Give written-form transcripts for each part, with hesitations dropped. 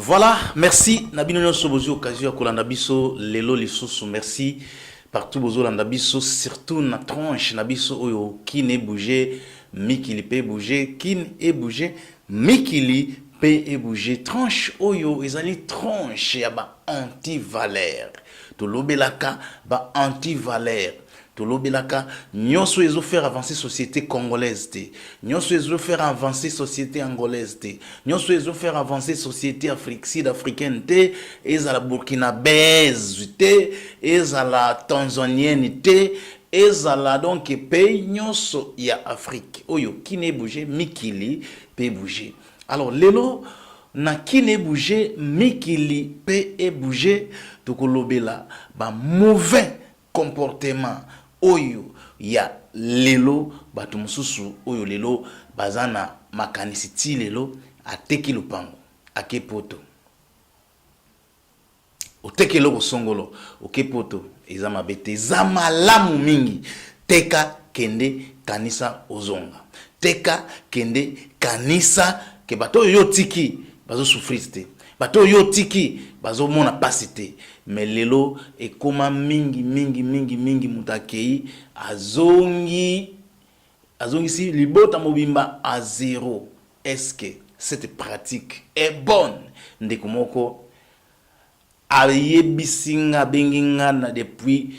Voilà, merci na bino nyonso bozwi occasion ya kolanda biso lelo lisusu. Merci partout bozolanda biso, surtout na tranche na biso oyo Kin ebouge, mikili mpe ebouge. Kin ebouge, mikili mpe ebouge. Tranche oyo ezali tranche ya ba antivaleur. Tolobelaka ba antivaleur, tolobelaka nyonso ezofaire avancer société congolaise te, nyonso ezofaire avancer société angolaise te, nyonso ezofaire avancer société Afrique sud africaine te, ezala burkinabèse te, ezala tanzanienne te, ezala donc pays nyonso ya Afrique oyo. Kin ebouge, mikili mpe ebouge. Alors lelo na Kin ebouge, mikili mpe ebouge, tokolobela bamauvais comportement oyo ya lelo. Bato mosusu oyo lelo baza na makanisi ti lelo, ateki lopango, ake Poto. Oteki eloko songolo, oke Poto, eza mabe te, eza malamu mingi. Teka, kende, kanisa ozonga. Teka, kende, kanisa ke bato oyo yo otiki bazosouffrir te, bato oyo yo otiki bazomona mpasi te. Mais lelo ekóma mingi mingi mingi mingi, moto akei, azongi, azongisi libota mobimba à zéro. Est-ce que cette pratique est bonne? Ndeko moko ayebisi nga, abengi nga na depuis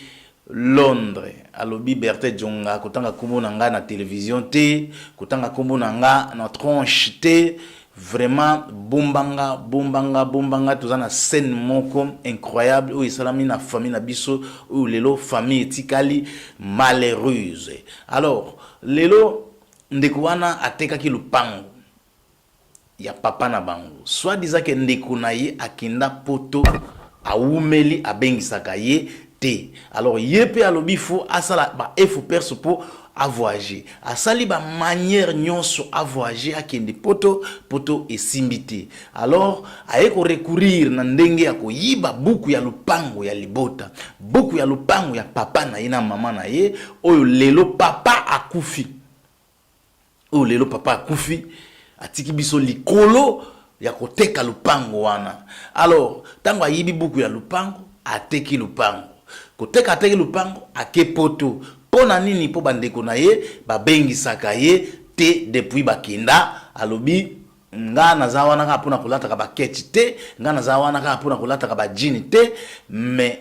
Londres, alobi: "Bertin Djonga, kotanga nkombo na nga na télévision te, kotanga nkombo na nga na tranche te, vraiment bombanga, bombanga, bombanga. Toza na scène moko incroyable oyo esalami na famille na biso, oyo lelo famille etikali malheureuse." Alors lelo ndeko wana atekaki lupango ya papa na bango, soit disant ke ndeko na ye akenda Poto, awumeli, abengisaka ye te. Alors ye mpe alobi faut asala baeffort perso mpo avoyage. Asali bamanière nyonso avoyage, akende Poto, Poto esimbi te. Alors aye korecourir na ndenge ya koyiba buku ya lupango ya libota, buku ya lupango ya papa na ye na mama na ye, oyo lelo papa akufi, oyo lelo papa akufi, atiki biso likolo ya koteka lupango wana. Alors ntango ayibi buku ya lupango, ateki lupango, koteka ateki lupango, ake Poto. Mpo na nini? Mpo bandeko na ye babengisaka ye te depuis bakenda. Alobi: "Nga naza wana kaka mpona kolataka baketi te, nga naza wana kaka mpona kolataka bajeans te, mais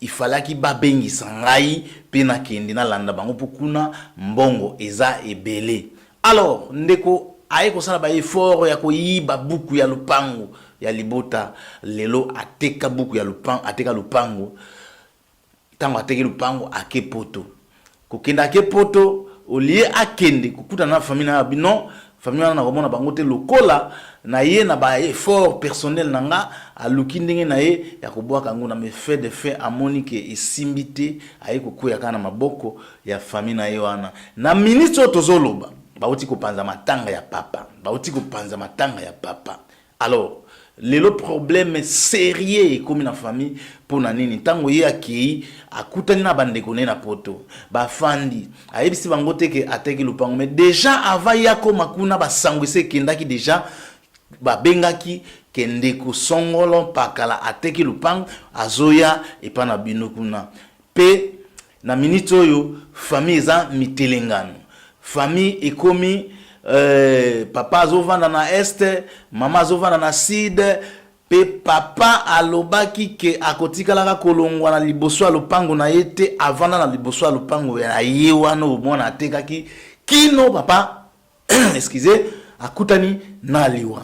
ifalaki babengisa ngai mpe nakende nalanda bango, mpo kuna mbongo eza ebele." Alors ndeko aye kosala baeffort ya koyiba buku ya lupango ya libota. Lelo ateka buku ya lupango, ateka lupango. Ntango ateki lupango, ake Poto. Kokende ake Poto, olie akende kokutana na famille na bino, famille wana nakomona bango te. Lokola na ye na baeffort personnel na nga, aluki ndenge na ye ya kobwaka yango na mefe de fait, amoni ke esimbi te, aye kokwea kaka na maboko ya famille na ye wana. Na ministre oyo tozoloba, bauti kopanza matanga ya papa, bauti kopanza matanga ya papa. Alors lelo problème sérieux ekomi na famille. Mpo na nini? Ntango ye akei, akutani na bandeko na ye na Poto, bafandi, ayebisi bango te ke ateki lupango. Mais déjà avant ye akóma kuna, basango esi ekendaki déjà, babengaki ke ndeko songolo pakala ateki lupango, azoya epa na bino kuna. Mpe na minute oyo famille eza mitelengano. Famille ekomi papa azovanda na est, mama azovanda na sud. Mpe papa alobaki ke akotikalaka kolongwa na liboso ya lopango na ye te. Avanda na liboso ya lopango na ye wana oyo mwana atekaki, kino papa, excuse, akutani na liwa.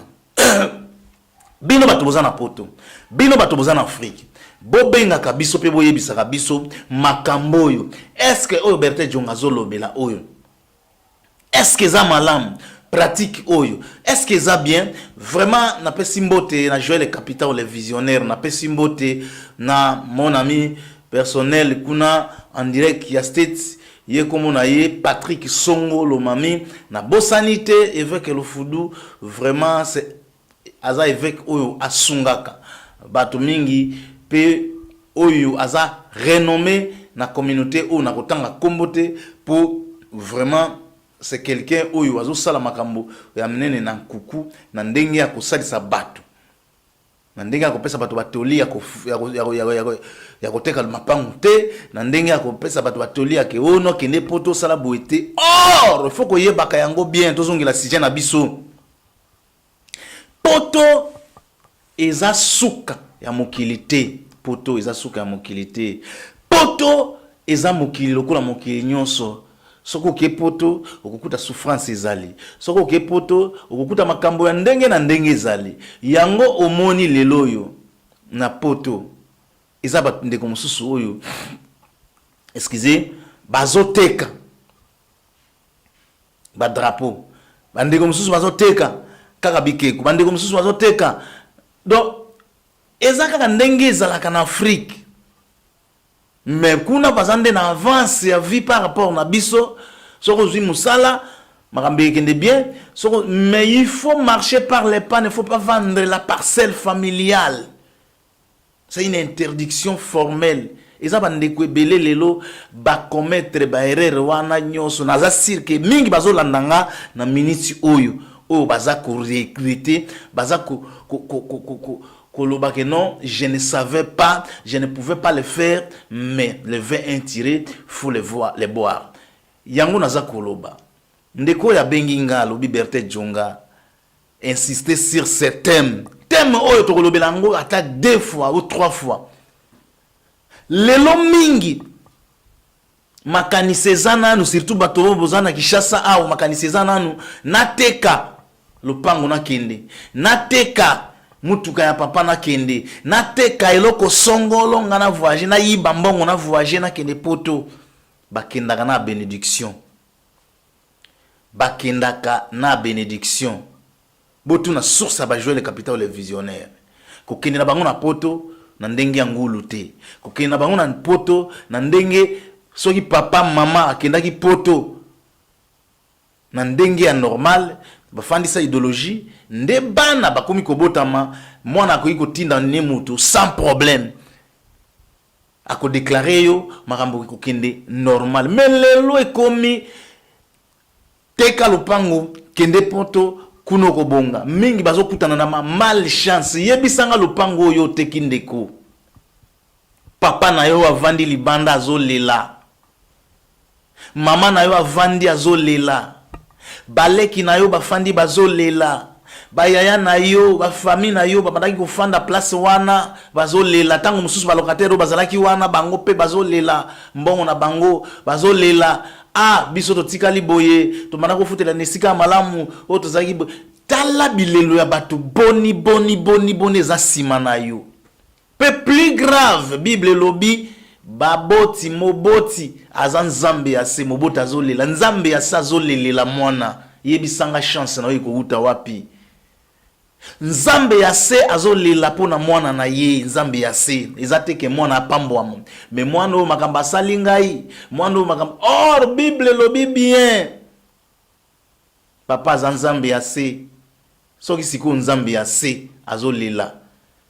Bino bato boza na Poto, bino bato boza na Afrique, bobengaka biso mpe boyebisaka biso makambo oyo. Est-ce oyo Bertin Djonga azolobela oyo, est-ce eza malamu? Pratique oyo, est-ce que eza bien vraiment? Napesi mbote na Joël Capital le visionnaire, napesi mbote na mon ami personnel kuna en direct ya States, ye kombo na ye Patrick Songo Lomami. Nabosani te évêque Lofudu. Vraiment c'est aza évêque oyo asungaka bato mingi mpe oyo aza renommé na communauté oyo nakotanga nkombo te, mpo vraiment c'est quelqu'un oyo azosala makambo ya minene na nkuku na ndenge ya kosalisa bato. Na ndenge ya kopesa bato batoli ya koteka mapangu te, na ndenge ya kopesa bato batoli ya ke oyo nokende po tosala boye te. Or il faut koyebaka yango bien. Tozongela sujet na biso. Poto eza suka ya mokili te. Poto eza suka ya mokili te. Poto eza mokili lokola mokili nyonso. Soki oke poto, okokuta souffrance ezali. Soki oke poto, okokuta makambo ya ndenge na ndenge ezali. Yango omoni lelo oyo na poto eza bandeko mosusu oyo, excuse, bazoteka badrapeau, bandeko mosusu bazoteka kaka bikeko, bandeko mosusu bazoteka. Donc eza kaka ndenge ezalaka na Afrique, mais kuna baza nde na avance ya vie par rapport na biso. Soki ozwi mosala, makambo ekende bien soko, mais il faut marcher par les pas. Ne faut pas vendre la parcelle familiale, c'est une interdiction formelle. Eza bandeko ebele lelo bacommettre baerreur wana nyonso. Naza sûr ke mingi bazolanda nga na miniti oyo, oyo baza koregretter, baza koloba ke non, je ne savais pas, je ne pouvais pas le faire. Mais le vin est tiré, faut le voir, le boire. Yango naza koloba, ndeko oyo abengi nga, alobi: "Bertin Djonga, insister sur ce thème." Thème oyo tokolobela yango ata deux fois ou trois fois. Lelo mingi makanisi eza nanu, surtout bato oyo boza na Kinshasa awa, makanisi eza nanu: nateka lopango, nakende, nateka mutuka ya papa, nakende, nateka eloko songolo, nga na voyage, nayiba mbongo, na voyage, nakende poto. Bakendaka na bénédiction, bakendaka na bénédiction. Botuna source ya bajouer le capital, le visionnaire. Kokende na bango na poto na ndenge ya ngulu te, kokende na bango na poto na ndenge soki papa mama akendaki poto na ndenge ya normal, bafandisa idéologie nde bana bakomi kobotama. Mwana akoki kotinda ne mutu sans problème, akodéclarer yo, makambo ekokende normal. Mais lelo ekomi teka lopango, kende poto, kuna okobonga. Mingi bazokutana na ma malchance. Yebisanga, lopango oyo oteki, ndeko, papa na yo avandi libanda azolela, mama na yo avandi azolela, baleki na yo bafandi bazolela, bayaya na yo, bafamille na yo babandaki kofanda place wana bazolela. Ntango mosusu balocataire oyo bazalaki wana, bango mpe bazolela mbongo na bango, bazolela: "Ah, biso totikali boye, tobanda kofutela na esika ya malamu oyo tozalaki boye." Tala bilelo ya bato boni boni boni boni eza nsima na yo. Mpe plus grave, Bible elobi baboti, moboti aza Nzambe ya se. Moboti azolela, Nzambe ya se azolelela mwana. Yebisanga, chance na yo ekowuta wapi? Nzambe ya se azolela mpo na mwana na ye. Nzambe ya se eza te ke mwana apambwama, mais mwana oyo makambo asali ngai, mwana oyo makambo. Or Bible elobi bien, papa aza Nzambe ya se. Soki sikoyo Nzambe ya se azolela,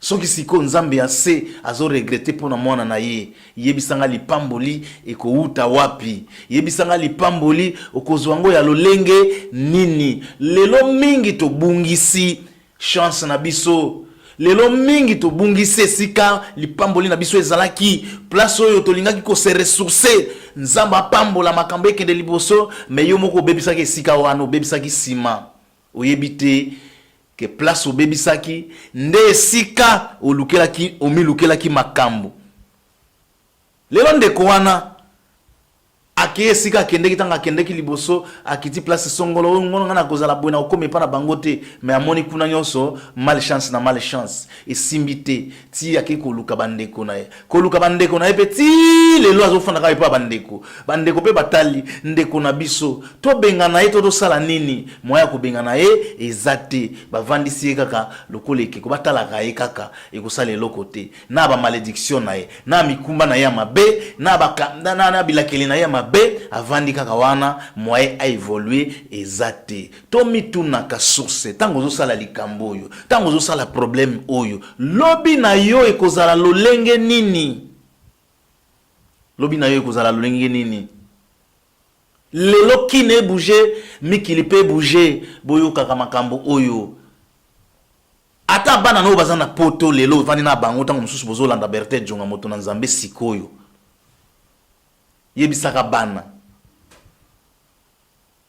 soki sikoyo Nzambe ya se azoregretter mpo na mwana na ye, yebisanga, lipamboli ekowuta wapi? Yebisanga, lipamboli okozwa yango ya lolenge nini? Lelo mingi tobungisi chance na biso. Lelo mingi tobungisi esika lipamboli na biso ezalaki, place oyo tolingaki kose ressourcer, Nzambe apambola, makambo ekende liboso. Mais yo moko obebisaki esika wana, obebisaki nsima. Oyebi te ke place obebisaki nde esika olukelaki, omilukelaki makambo. Lelo ndeko wana akei esika akendeki, ntango akendeki liboso, akiti place songolo oyo ngono, ngai nakozala boye, na kokomi epa na bango te. Mais amoni kuna nyonso malchance na malchance, esimbi te. Ti akei koluka bandeko na ye, koluka bandeko na ye mpe, ti lelo azofanda kaka epa bandeko. Bandeko mpe batali ndeko na biso, tobengana ye to tosala nini? Moya ya kobengana ye eza te. Bavandisi ye kaka lokola ekeko, batalaka ye kaka, ekosala eloko te na bamalédiction na ye, na mikumba na ye ya mabe, na bilakeli na ye ya mabe. Avandi kaka wana, moyen aévoluer eza te. Tomitunaka source. Ntango ozosala likambo oyo, ntango ozosala problème oyo, lobi na yo ekozala lolenge nini? Lobi na yo ekozala lolenge nini? Lelo kine ebouge, mikili mpe ebouge. Boyokaka makambo oyo. Ata bana na oyo baza na poto lelo ovandi na bango ntango mosusu bozolanda Bertin Djonga moto na Nzambe sikoyo. Yebisaka bana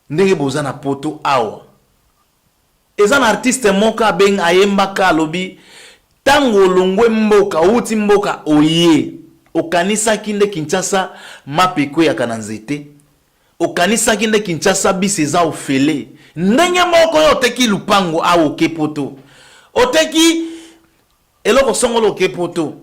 ndenge boza na poto awa. Eza na artiste moko abeng ayembaka alobi tango olongwe mboka owuti mboka oye okanisaki nde Kinshasa mapa ekweyaka na nzete okanisaki nde Kinshasa bus eza ofele ndenge moko yo oteki lupango awa oke poto oteki eloko songolo oke poto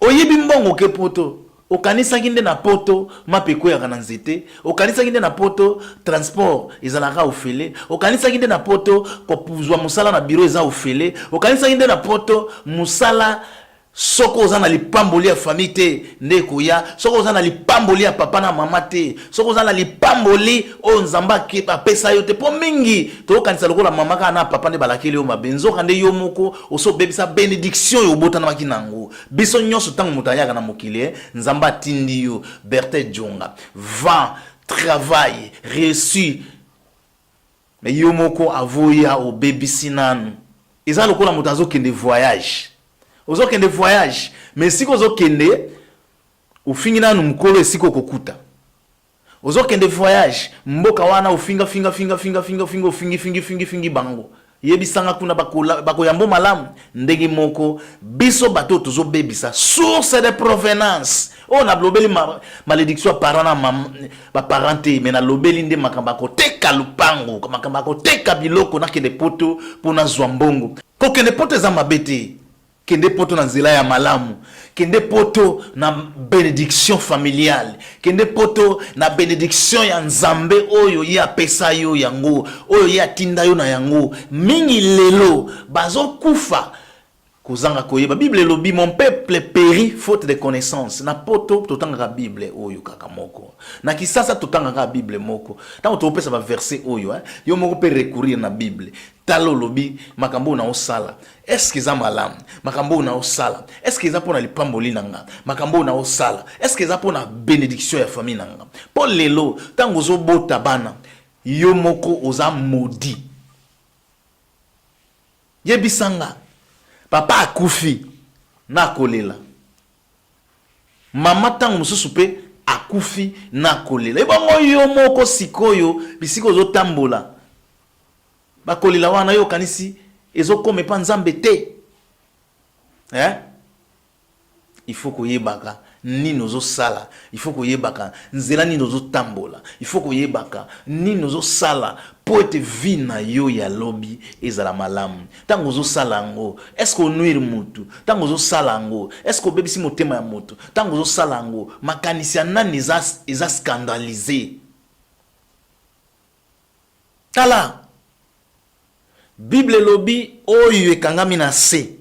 Oyibi mbongo oke poto, okanisaki nde na poto mapa ekweyaka na nzete, okanisaki nde na poto transport ezalaka ofele, okanisaki nde na poto kozwa mosala na bureau eza ofele, okanisaki nde na poto mosala soki oza na lipamboli ya famille te nde ekoya, soki oza na lipamboli ya papa na mama te, soki oza na lipamboli oyo Nzambe apesa yo te. Mpo mingi tokokanisa lokola mama kaka na papa nde balakeli yo mabe, nzoka nde yo moko osi obebisa benediction oyo obotanamaki na yango. Biso nyonso ntango moto ayaka na mokili, eh, Nzambe atindi yo Bertin Djonga, va travaille, reussi, mais yo moko avoya obebisi nanu. Eza lokola moto azokende voyage, ozokende voyage mais esika ozokende ofingi nanu mokolo esika okokuta. Ozo kende voyage mboka wana ofinga finga finga finga finga finga ofingi fingi fingi fingi bango yebisanga kuna bako yambo malamu ndenge moko biso bato oyo tozo bebisa source de provenance oyo na lobeli malediction ya parent na mama ba parent te mais na lobeli nde makambo ya koteka lupango makambo ya koteka biloko nakende poto mpo nazwa mbongo kokende poto eza mabe te Kende poto na nzela ya malamu. Kende poto na benediction familiale. Kende poto na benediction ya Nzambe oyo ye apesa yo yango, oyo ye atinda yo na yango. Mingi lelo bazokufa kozanga koyeba. Bible elobi mon peuple périt faute de connaissance. Na poto totangaka Bible oyo kaka moko. Na Kisasa totangaka Bible moko. Tango topesa ba verset oyo, hein, yo moko pe recourir na Bible. Tala olobi makambo oyo naosala est-ce que eza malamu? Makambo oyo naosala est-ce que eza mpo na lipamboli na nga? Makambo oyo naosala est-ce que eza mpo na benediction ya famille na nga? Mpo lelo ntango ozobota bana yo moko oza maudit. Yebisa nga, papa akufi na kolela, mama ntango mosusu mpe akufi na kolela, ebongo yo moko sikoyo bisika ozotambola Bakolela wana yo okanisi ezokoma epa Nzambe te eh? Il faut koyebaka nini ozosala, il faut koyebaka nzela nini ozotambola, il faut koyebaka nini ozosala mpo ete vie na yo ya lobi ezala malamu. Ntango ozosala yango, est-ce que onuire mutu? Ntango ozosala yango, est-ce que obebisi motema ya moto? Ntango ozosala yango, makanisi ya nani eza, eza scandalise? Tala, Bible elobi oyo ekangami na se,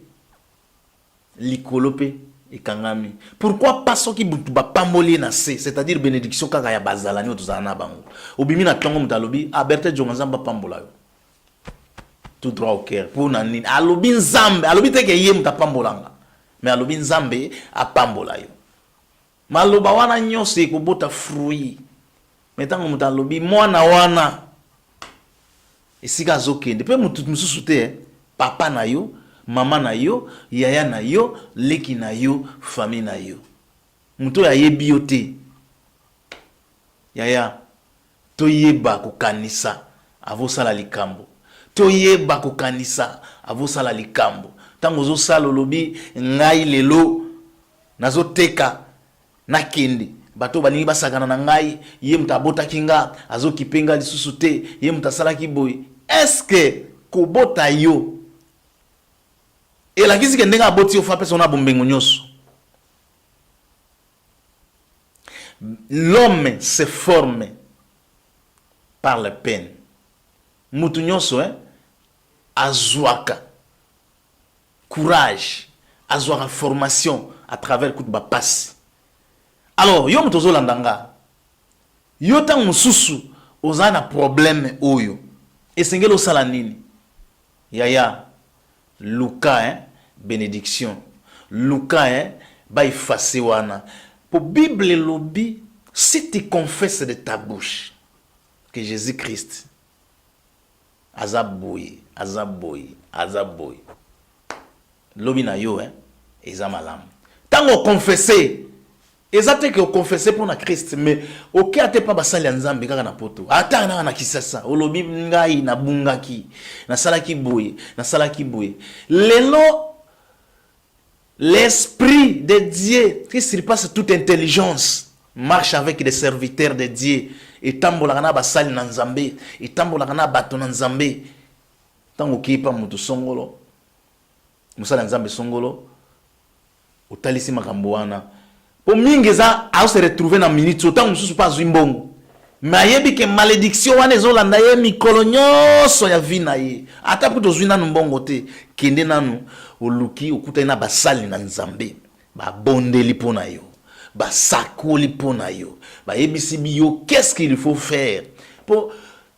likolo pe ekangami. Pourquoi pas soki butu bapamboli ye na se, c'est-à-dire benediction kaka ya bazalani oyo tozala na bango. Obimi na tongo moto alobi, ah Bertin Djonga Nzambe apambola yo. Tout droit au cœur. Pour na nini? Alobi Nzambe, alobi te ke ye moto apambola nga. Mais alobi Nzambe apambola yo. Maloba wana nyonso ekobota fruit. Mais tango moto alobi mwana wana esika azokende pe moto mosusu te eh, papa na yo, mama na yo, yaya na yo, leki na yo, famille na yo. Moto oyo ayebi yo te. Yaya, toyeba kokanisa avant osala likambo. Toyeba kokanisa avant osala likambo. Tango ozosala olobi ngai lelo nazoteka Nakende, bato oyo balingi basakana na ngai, ye moto abotaki nga azokipe nga lisusu te, ye moto asalaki boye. Est-ce que kobota yo elakisi ke ndenge aboti yo faut apesa yo na bombengo nyonso? L'homme se forme par la peine. Mutu nyonso hein, azwaka courage, azwaka formation à travers kutu ba pasi. Alors yo moto ozolanda nga, yo tango mosusu oza na problème oyo, esengeli osala nini? Yaya, luka hein, benediction, luka hein, ba effacer wana. Po Bible elobi, si tu confesses de ta bouche que Jesus-Christ aza boye, aza boye, aza boye. Lobi na yo eh, eza malamu. Tango o confesser, eza te ke o confesser pona Christ, mais oke ata epa basali ya Nzambe kaka na poto, ata naka na Kisasa, olobi ngai nabungaki, nasalaki boye, nasalaki boye. Lelo l'esprit de Dieu qui surpasse toute intelligence marche avec des serviteurs de Dieu, etambolaka na basali na Nzambe, etambolaka na bato na Nzambe. Tango okeyi pa moto songolo, mosali ya Nzambe songolo, otalisi makambo wana po mingi eza azo se retrouver na minute oyo, tango mosusu pe azui mbongo mais ayebi ke malediction wana ezolanda ye mikolo nyonso ya vie na ye. Ata kutu ozui nanu mbongo te, kende nanu oluki okutani na basali na Nzambe, babondeli po na yo, basakoli po na yo, bayebisi yo qu'est-ce qu'il faut faire po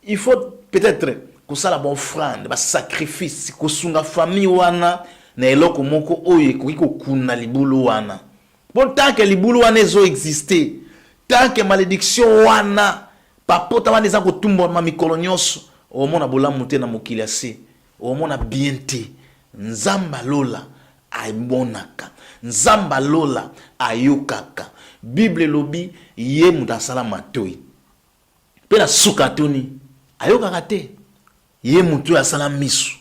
il faut peut-etre kosala ba offrande, ba sacrifice, kosunga famille wana na eloko moko oyo ekoki kokunda libulu wana. Po tant que libulu wana ezo exister, tant que malediction wana, papota wana eza kotumbwama mikolo nyonso, okomona bolamu te na mokili ya se, okomona bien te. Nzambe ya lola amonaka, Nzambe ya lola ayokaka. Bible elobi ye moto asala matoyi. Pe na suka atuni, ayokaka te? Ye moto oyo asala misu,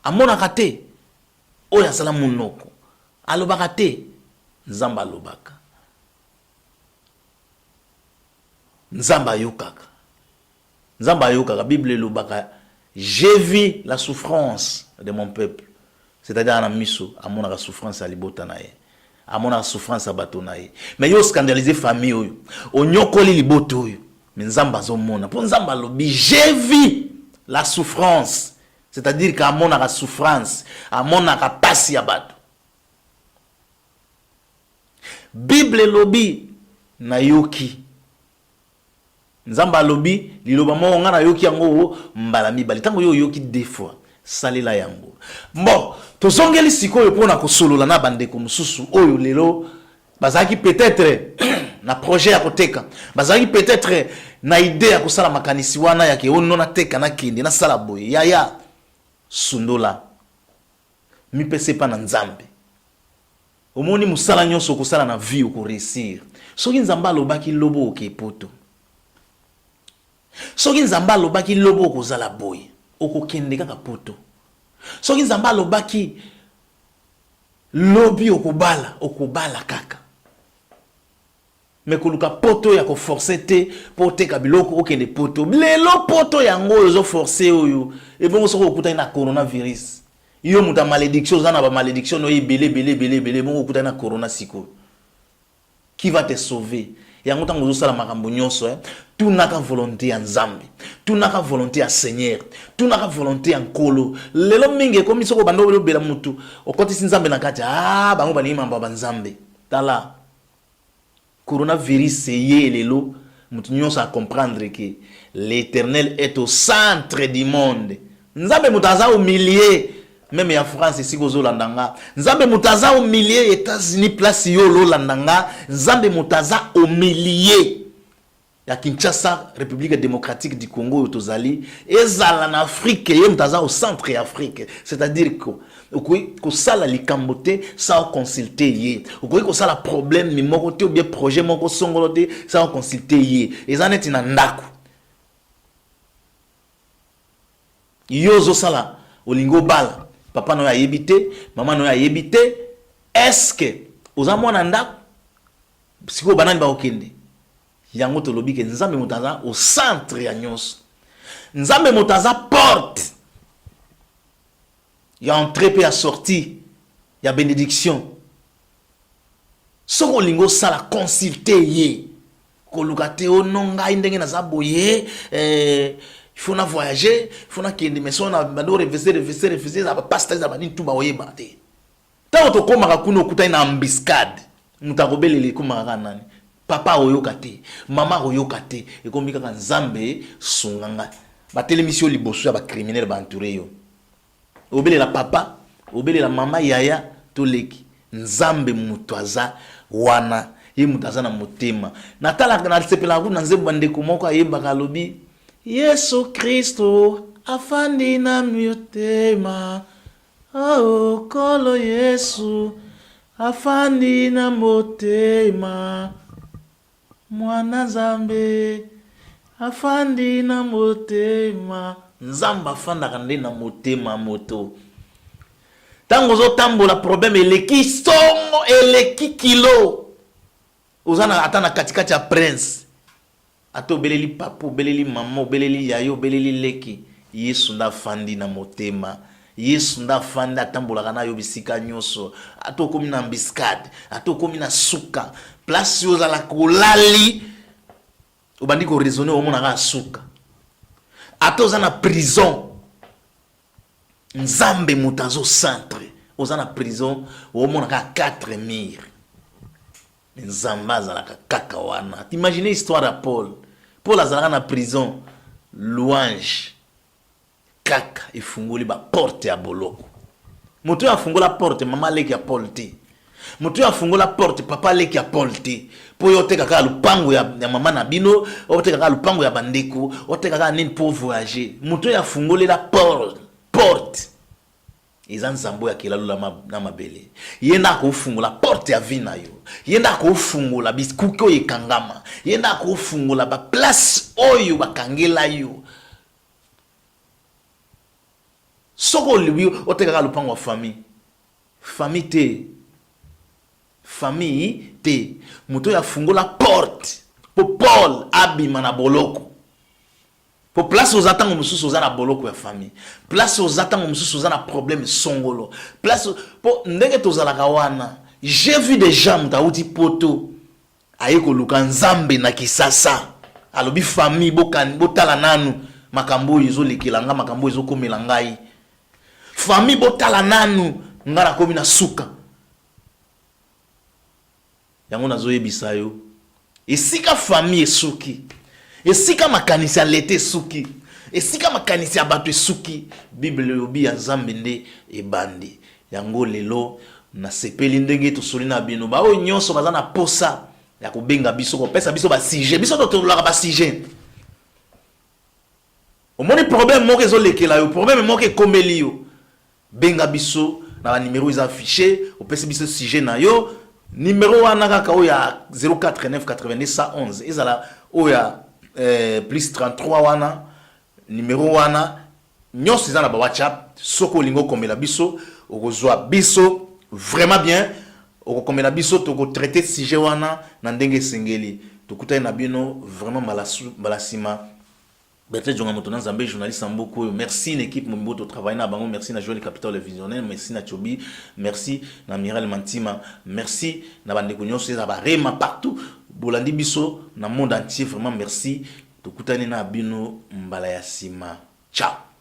amonaka te? Oyo asala monoko, alobaka te? Nzambe alobaka. Nzambe ayokaka. Nzambe ayokaka. Bible elobaka, J'ai vu la souffrance de mon peuple. C'est-à-dire na miso amonaka souffrance ya libota na ye. Amonaka souffrance ya bato na ye. Mais yo scandaliser famille oyo. Onyokoli libota oyo. Mais Nzambe azomona. Po Nzambe alobi, j'ai vu la souffrance. C'est-à-dire qu'amonaka souffrance, amonaka pasi ya bato. Bible elobi, nayoki. Nzambe alobi liloba moko nga nayoki yango mbala mibale. Tango yo oyoki deux fois, salela yango. Bon, tozongeli sikoyo pona kosolola na bandeko mosusu oyo lelo bazalaki peut-etre na projet ya koteka, bazalaki peut-etre na idee ya kosala makanisi wana ya ke oh non nateka nakende nasala boye. Yaya, sundola, mipesa epa na Nzambe. Omoni musala nionso okosala na vie oko reussir soki nzambe alobaki lobi oke poto soki nzambe alobaki lobi okozala boye okokende kaka poto soki nzambe alobaki lobi okobala okobala kaka mais koluka poto ya ko forcer te po oteka biloko okende poto lelo poto yango oyo ozo forcer oyo ebongo soki okutani na coronavirus yo moto ya malediction oza na ba malediction no ebele ebele ebele ebele ebongo okutani na corona sikoyo qui va te sauver yango ntango ozosala makambo nyonso eh, tunaka volonté ya nzambe tunaka volonté ya seigneur tunaka volonté ya nkolo lelo mingi ekomi soki obanda olobela motu okotisi nzambe na kati ah bango balingi mambo ya banzambe tala Coronavirus eye lelo mutu nionso a comprendre que l'eternel est au centre du monde. Nzambe mutu aza au milieu meme ya France esika ozolanda nga. Nzambe mutu aza au milieu ya Etats-Unis place yo ololanda nga. Nzambe mutu aza au milieu ya Kinshasa, Republique democratique du Congo oyo tozali, ezala na Afrique, ye moto aza au centre ya Afrique. C'est-à-dire que okoki kosala likambo te sans consulter ye, okoki kosala problème moko te ou bien projet moko songolo te sans consulter ye. Eza neti na ndako, yo ozosala olingi obala, papa na yo ayebi te, mama na yo ayebi te, est-ce que oza mwana ndako? Sikoyo banani bakokende? Yango tolobi ke Nzambe moto aza au centre ya nyonso. Nzambe moto aza porte ya entrée pe ya sortie ya benediction. Soki olingi osala consulter ye, koluka te oh non ngai ndenge naza boye eh, il faut na voyager, il faut na kende mais soki na bandi ko refuser refuser refuser eza ba pasta eza ba nini tout bakoyeba te. Tango tokomaka kuna okutani na embuscade, moto akobelela ekomaka kaka nani? Papa akoyoka te, mama akoyoka te, ekomi kaka Nzambe sunga nga. Batelemisi yo liboso ya ba criminels ba entourer yo. Obelela papa, obelela mama, yaya to leki. Nzambe moto aza wana, ye moto aza na motema. Natalaka, nasepelaka kutu na nzembo ba ndeko moko ayembaka alobi, Yesu Kristo afandi na motema. Oh, Nkolo Yesu afandi na motema. Mwana Nzambe afandi na motema. Nzambe afandaka nde na motema moto. Ntango ozotambola problème eleki songo, eleki kilo, oza na ata na katikati ya prince, ata obeleli papa, obeleli mama, obeleli yaya, obeleli leki, Yesu nde afandi na motema. Yesu nde afandi, atambolaka na yo bisika nyonso. Ata okomi na embuscade, ata okomi na suka, place oyo ozalaka olali, obandi ko raisonner, omonaka suka. Ata oza na prison, Nzambe moto azo centre, oza na prison, omona kaka 4 murs. Nzambe azalaka kaka wana. Imagine histoire ya Paul. Paul azalaka na prison, louange kaka efungoli ba porte ya boloko. Moto oyo afungola porte mama leki ya Paul te. Moto oyo afungola porte papa leki ya Paul te. Po yo oteka kaka lupango ya mama na bino, oteka kaka lupango ya bandeko, oteka kaka nini po voyager. Moto oyo afungolela porte eza Nzambe oyo akela lola na mabele. Ye nde akofungola porte ya vie na yo. Ye nde akofungola bikuke oyo ekangama. Ye nde akofungola ba place oyo bakangela yo. Soki olobi oteka kaka lupango ya famille, famille te, famille te. Moto oyo afungola porte po Paul abima na boloko. Po place oza tango mosusu oza na boloko ya famille, place oza tango mosusu oza na problème songolo, place po ndenge tozalaka wana. J'ai vu des gens, moto awuti poto aye koluka Nzambe na Kisasa, alobi famille bokani, botala nanu makambo oyo ezolekela nga, makambo oyo ezokomela ngai, famille botala nanu nga nakomi na suka. Yango nazoyebisa yo, esika famille esuki, esika makanisi ya leta esuki, esika makanisi ya bato esuki, Bible elobi ya Nzambe nde ebandi. Yango lelo nasepeli ndenge tosoli na bino. Baoyo nyonso baza na posa ya kobenga biso, kopesa biso ba sujet, biso totololaka ba sujet. Omoni problème moko ezolekela yo, problème moko ekomeli yo, benga biso na ba numero eza affiché, opesi biso sujet na yo. Numero wana kaka oyo ya 049 82 111, ezala oyo ya plus 33 wana, numero wana nyonso eza na ba WhatsApp. Soki olingi okomela biso, okozwa biso vraiment bien, okokomela biso, tokotraite sujet wana na ndenge esengeli. Tokutani na bino vraiment mbala nsima. Bertin Djonga, moto na Nzambe, journaliste ya mboka oyo. Merci na équipe mobimba oyo totravaille na bango. Merci na Joël Capital le visionnaire, merci na Chobi, merci na Miral Mantima, merci na bandeko nyonso eza ba Rema partout bolandi biso na monde entier. Vraiment merci, tokutani na bino mbala ya nsima. Ciao.